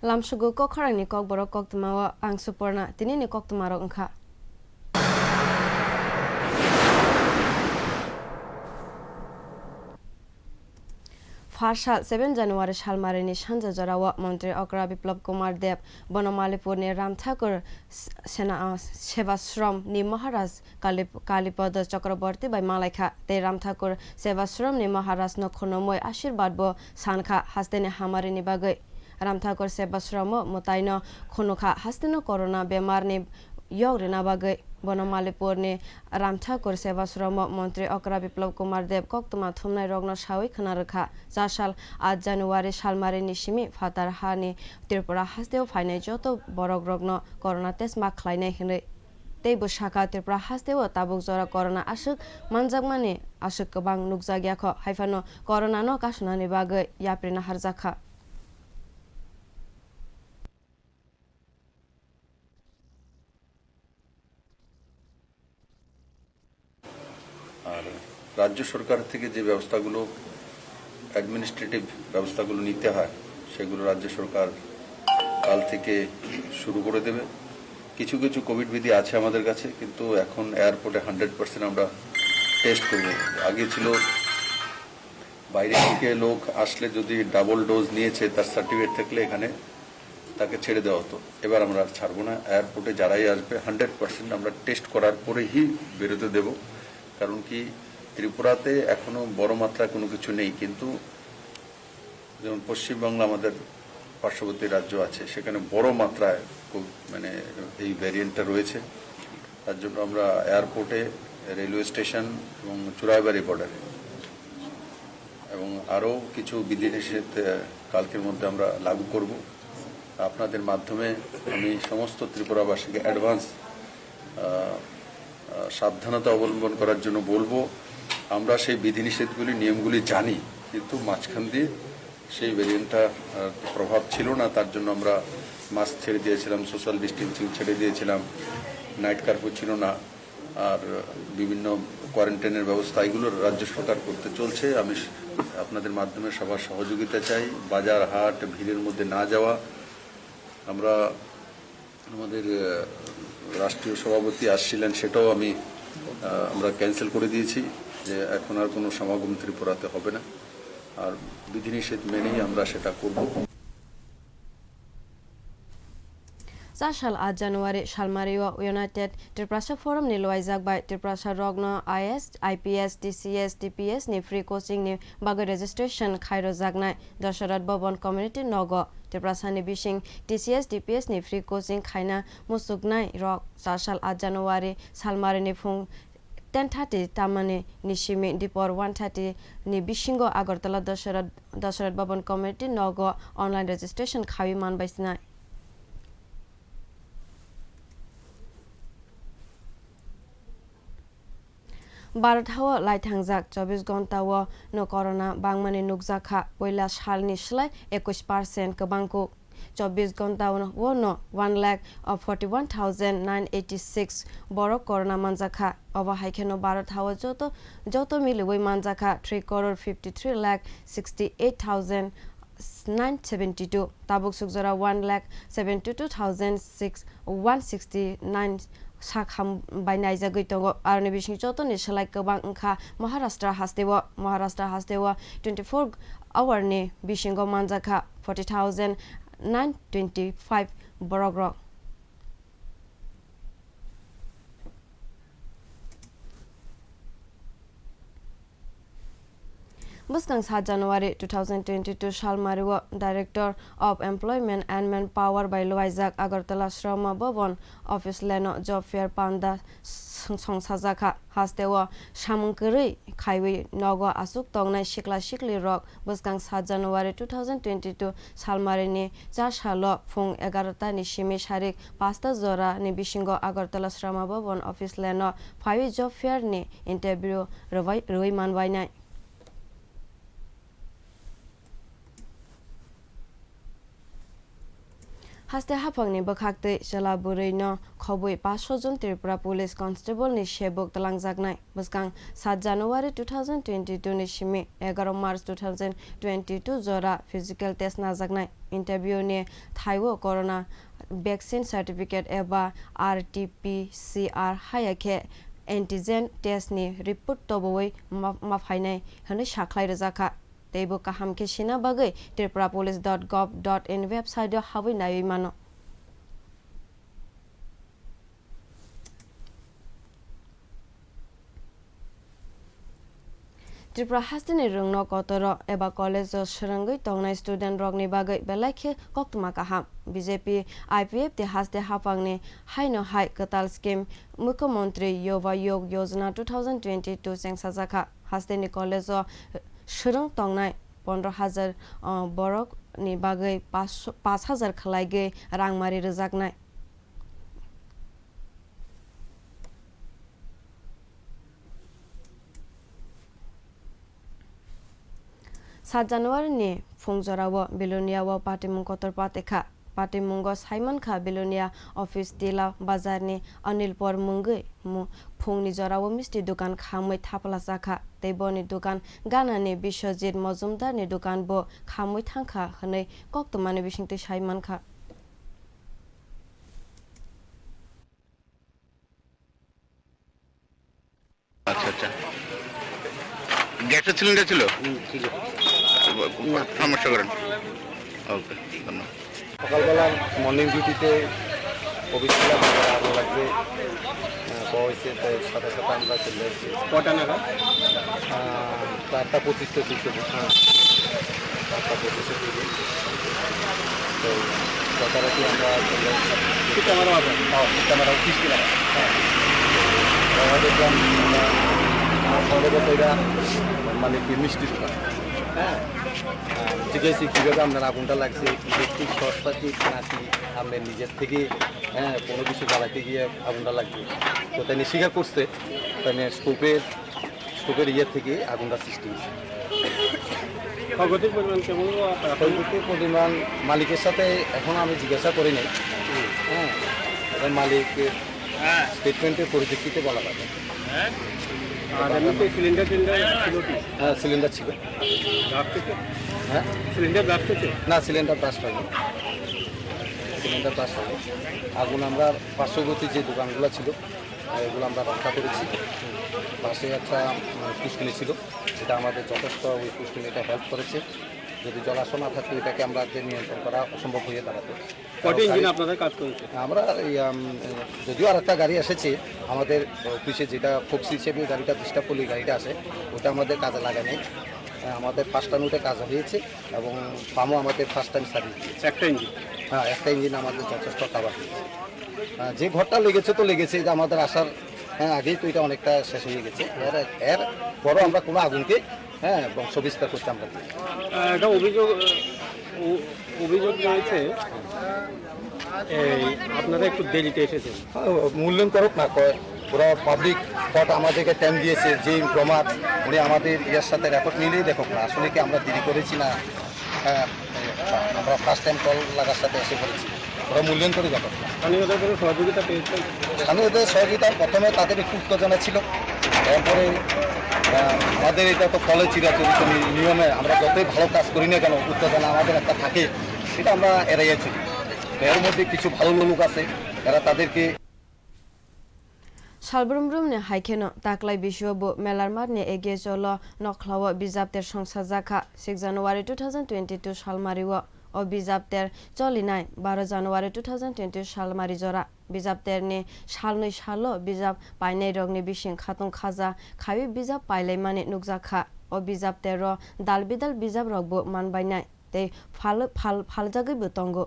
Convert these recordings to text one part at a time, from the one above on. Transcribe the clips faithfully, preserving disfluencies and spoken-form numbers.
Lamsugo kok khorangni kokborok koktwmao ang Suporna. Tinini koktwmarok wngkha. Pharsal seven January salmarini sanja jorao Montri Okra Biplab Kumar Deb Bonomalipurni Ramthakur S-, Sena-, Sebasromni Maharaj Kalip-, Kalipada Chakraborty bai malaikha tei Ramthakur Sebasromni Maharajno khunumui ashirbadbo sankha hasteni hamarini bagwi. Ramthakur Sebasromo mwtaino khunukha hasteno corona bemarni yok rina bagwi. Bonomalipurni Ramthakur Sebasromo Montri Okra Biplab Kumar Deb koktwma thumnairokno sawi khna rwkha, chasal aat January salmarini simi phatar hani Tripura hasteo phainai joto borokrokno corona test ma khlainai hwnwi. Tei bwsakha Tripura hasteo tabuk jora corona aswk manjakmani aswk kwbang nukjakya kho, haiphano coronano kasunani bagwi yapri naharjakha. আর রাজ্য সরকার থেকে যে ব্যবস্থাগুলো, অ্যাডমিনিস্ট্রেটিভ ব্যবস্থাগুলো নিতে হয়, সেগুলো রাজ্য সরকার কাল থেকে শুরু করে দেবে। কিছু কিছু কোভিড বিধি আছে আমাদের কাছে, কিন্তু এখন এয়ারপোর্টে হান্ড্রেড পার্সেন্ট আমরা টেস্ট করব। আগে ছিল বাইরে থেকে লোক আসলে যদি ডাবল ডোজ নিয়েছে, তার সার্টিফিকেট থাকলে এখানে তাকে ছেড়ে দেওয়া হতো। এবার আমরা আর ছাড়বো না। এয়ারপোর্টে যারাই আসবে, হান্ড্রেড পার্সেন্ট আমরা টেস্ট করার পরেই বেরোতে দেব। কারণ কি, ত্রিপুরাতে এখনো বড় মাত্রায় কোনো কিছু নেই, কিন্তু যেমন পশ্চিমবাংলা আমাদের পার্শ্ববর্তী রাজ্য আছে, সেখানে বড় মাত্রায় খুব, মানে, এই ভ্যারিয়েন্টটা রয়েছে। তার জন্য আমরা এয়ারপোর্টে, রেলওয়ে স্টেশন এবং চুড়াইবাড়ি বর্ডারে এবং আরও কিছু বিধিনিষেধ, আহ, কালকের মধ্যে আমরা লাগু করব। আপনাদের মাধ্যমে আমি সমস্ত ত্রিপুরাবাসীকে অ্যাডভান্স, আহ, আহ, সাবধানতা অবলম্বন করার জন্য বলবো। আমরা সেই বিধিনিষেধগুলি, নিয়মগুলি জানি, কিন্তু মাঝখান দিয়ে সেই ভেরিয়েন্টটা, আহ, প্রভাব ছিল না, তার জন্য আমরা মাস্ক ছেড়ে দিয়েছিলাম, সোশ্যাল ডিস্টেন্সিং ছেড়ে দিয়েছিলাম, নাইট কারফিউ ছিল না। আর বিভিন্ন কোয়ারেন্টাইনের ব্যবস্থা, এগুলো রাজ্য সরকার করতে চলছে। আমি স-, আপনাদের মাধ্যমে সবার সহযোগিতা চাই। বাজার, হাট, ভিড়ের মধ্যে না যাওয়া। আমরা আমাদের, আহ, রাষ্ট্রীয় সভাপতি আসছিলেন, সেটাও আমি, আহ, আমরা ক্যান্সেল করে দিয়েছি, যে এখন আর কোনো সমাগম ত্রিপুরাতে হবে না। আর বিধিনিষেধ মেনেই আমরা সেটা করব। Chasal aat January salmario United Tiprasa Forum ni luaijak bai Tiprasa rokno I S, I P S, T C S, T P S ni free coaching ni bagwi registration khai rwjaknai Dasarath Bhavan Community Nogo. Tiprasa ni bising T C S, T P S ni free coaching khaina muchuknai rok chasal aat January salmarini phung ten thirty tamani ni simi dipor one thirty ni bisingo Agartala Dasarath, Dasarath Bhavan Community Nogo online registration khawi man bai sinai. Bharat hao lai thangjak chobbish ghonta o no corona bangmani nukjakha, puila salni slai ekush percent kwbangkuk. Chobbish ghonta o no one lakh forty one thousand nine eighty six borok corona manjakha. Obo hai kheno Bharat hao joto, joto miliwi manjakha three crore fifty three lakh sixty eight thousand nine seventy two, tabuk sukjora one lakh seventy two thousand six, one sixty nine sak ham bai naijagwi tongo. Aroni bising jotoni slai kwbang wngkha Maharashtra hasteo. Maharashtra hasteo twenty four hour ni bisingo manjakha forty thousand nine twenty five borok rok. Bwskang sa January two thousand twenty two salmario Director of Employment and Manpower bai luaijak Agartala Shroma Bhavan Office Lane o job fair panda song-, songsajakha. Hasteo samung kwrwi khaiwi nogo aswk tongnai sikla sikli rok bwskang sa January two thousand twenty two salmarini cha salo phung egarota ni simi sarik pasta jora ni bisingo Agartala Shroma Bhavan Office Lane o phaiwi job fair ni interview rwbai, rwui manbainai. Haste haphangni bwkhaktwi chwla bwrwino khobwi paanch sho jon Tripura Police Constable ni sebuk twlangjaknai. Bwskang saat January two thousand twenty-two ni simi egaroh March two thousand twenty-two jora physical test najaknai. Interview ni thaiwi corona vaccine certificate eba R T P C R haya khe antigen test ni report tobowi ma, ma phainai hwnwi sakhlai rwjakha. Teibo kaham khe sina bagwi tripura police dot gov dot in website o habwi naiwi mano. Tripura hasteni rwngno kotoro eba college o swrwngwi tongnai student rokni bagwi belai khe koktwma kaham. B J P I P F T haste haphangni haino hai kwtal scheme Mukhyamantri Yuva Yog Yojana two thousand twenty-two chengsajakha. Hasteni college o swrwng tongnai pondro hajar, o, borok ni bagwi paanch, paanch hajar khwlaigwi rangmari rwjaknai. Saat January ni phung jorao Belonia o patimung kotor patikha. Patimungo saimankha Belonia office tila bazar ni Anilpur mungwi mu-, phungni jorao misti dukan khamwi thapla chakha. Tei boni dukan ganani Biswajit Mojumdar ni dukan bo khamwi thangkha hwnwi koktwmani bisingtwi saimankha. আচ্ছা, আচ্ছা। গ্যাসের সিলিন্ডার ছিল? হুম, ছিল। সমস্যা করেন। ওকে, ধন্যবাদ। সকালবেলা মর্নিং ডিউটিতে অফিস ছিলাম, আমার আগুন লাগছে, আহ, পাওয়া হয়েছে, তাই সাথে সাথে আমরা চলে আসছি। কটা নাগাদ? আহ, চারটা পঁচিশটা ছিল। হ্যাঁ, চারটা পঁচিশে ছিল। তো যথারীতি আমরা চলে আসছি। সিতামারা বাজার? হ্যাঁ, সিতামারা অফিস ছিল। হ্যাঁ। আমরা দেখলাম, আমরা, আমার সহযোগিতা এরা মানে কি মিষ্টি দোকান। হ্যাঁ। আহ, জিজ্ঞাসা কীভাবে আপনার আগুনটা লাগছে, ইলেকট্রিক শর্ট সার্কিট নাকি আপনি নিজের থেকে, হ্যাঁ, কোনো কিছু জ্বালাতে গিয়ে আগুনটা লাগছে। তো তাই স্বীকার করছে, তাই স্কোপের, স্কোপের ইয়ে থেকে আগুনটা সৃষ্টি হয়েছে। ক্ষয়ক্ষতির পরিমাণ কেমন হলো আপনার? ক্ষয়ক্ষতির পরিমাণ মালিকের সাথে এখন আমি জিজ্ঞাসা করি নাই। হুম। হ্যাঁ, এটা মালিকের হ্যাঁ। স্টেটমেন্টের পরিপ্রেক্ষিতে বলা যাবে। আর এমনিতে সিলিন্ডার টিলিন্ডার ছিল কি? হ্যাঁ, সিলিন্ডার ছিল। ব্লাস্ট হয়েছে? হ্যাঁ? সিলিন্ডার ব্লাস্ট হয়েছে? না, সিলিন্ডার ব্লাস্ট হয়নি। সিলিন্ডার ব্লাস্ট হয়নি। আগুন আমরা পার্শ্ববর্তী যে দোকানগুলো ছিল, এগুলো আমরা রক্ষা করেছি। পাশে একটা, উম, পুষ্করিণী ছিল, যেটা আমাদের যথেষ্ট, ওই পুষ্করিণীটা হেল্প করেছে। যদি জলাশয় না থাকতো, এটাকে আমরা যে নিয়ন্ত্রণ করা অসম্ভব হয়ে দাঁড়াতো। কয়টা ইঞ্জিন আপনাদের কাজ করেছে? আমরা এই, আম, যদিও আর একটা গাড়ি এসেছে, আমাদের অফিসে যেটা ফক্সি হিসেবে গাড়িটা ডিস্টার্ব করলে গাড়িটা আসে, ওটা আমাদের কাজে লাগে নাই। আমাদের ফার্স্ট টাইম ওটা কাজ হয়েছে এবং পাম্পও আমাদের ফার্স্ট টাইম সার্ভিস দিয়েছে। একটা ইঞ্জিন? হ্যাঁ, একটা ইঞ্জিন আমাদের যথেষ্ট কাভার হয়েছে। আহ, যে ঘরটা লেগেছে তো লেগেছে, এটা আমাদের আসার, হ্যাঁ, আগেই তো এটা অনেকটা শেষ হয়ে গেছে। এর, এর পরও আমরা কোনো আগুনকে, হ্যাঁ, বংশ বিস্তার করতে আমরা দিই না। আহ, একটা অভিযোগ, আহ, অ-, অভিযোগ রয়েছে, এই আপনারা একটু দেরিতে এসেছেন। হ্যাঁ, মূল্যায়ন করুক না, কয়, ওরা পাবলিক কোর্ট আমাদেরকে টাইম দিয়েছে, যে ইনফর্মার উনি আমাদের ইয়ের সাথে রেকর্ড মিলিয়ে দেখুক না, আসলে কি আমরা দেরি করেছি না, হ্যাঁ, আমরা ফার্স্ট টাইম কল লাগার সাথে এসে পড়েছি, ওরা মূল্যায়ন করে দেখুক না। স্থানীয়দের কোনো সহযোগিতা পেয়েছেন? স্থানীয়দের সহযোগিতা, প্রথমে তাদের একটু উত্তেজনা ছিল, এরপরে, আহ, আমাদের এটা তো কলেজ চিরাচরিত নি-, নিয়মে আমরা যতই ভালো কাজ করি না কেন, উত্তেজনা আমাদের একটা থাকে, সেটা আমরা এড়াইয়া চলি। এর মধ্যে কিছু ভালো লোক আছে, এরা তাদেরকে Salbrum brumni hai kheno taklai bisio bo Melarmarni A G S hall-o nokhlao bijap ter songsajakha, six January two thousand twenty-two salmario. O bijap ter cholinai baro January two thousand twenty salmari jora. Bijap terni salnwi salo bijap painairokni bising khatung khaja khaiwi bijap pailaimani nukjakha. O bijap tero dal bidal bijaprokbo manbainai tei phal-, phal-, phaljagwibo tongo.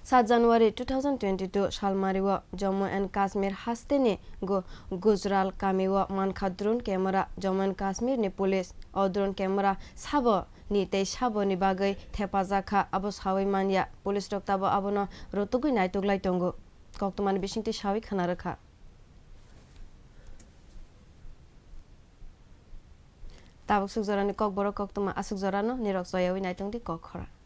Saat January two thousand twenty-two salmario Jammu and Kashmir hasteni Gu-, Gujral kamio mankha drone camera. Jammu and Kashmir ni police o drone camera sabo ni tei sabo ni bagwi thepajakha, abo sawi manya. Police rok tabo abono rotugwi naituklai tongo. Koktwmani bisingtwi sawi khna rwkha. Tabuk suk jorani kokborok koktwma aswk jorano nirok choyawi naitongdi kok khorang.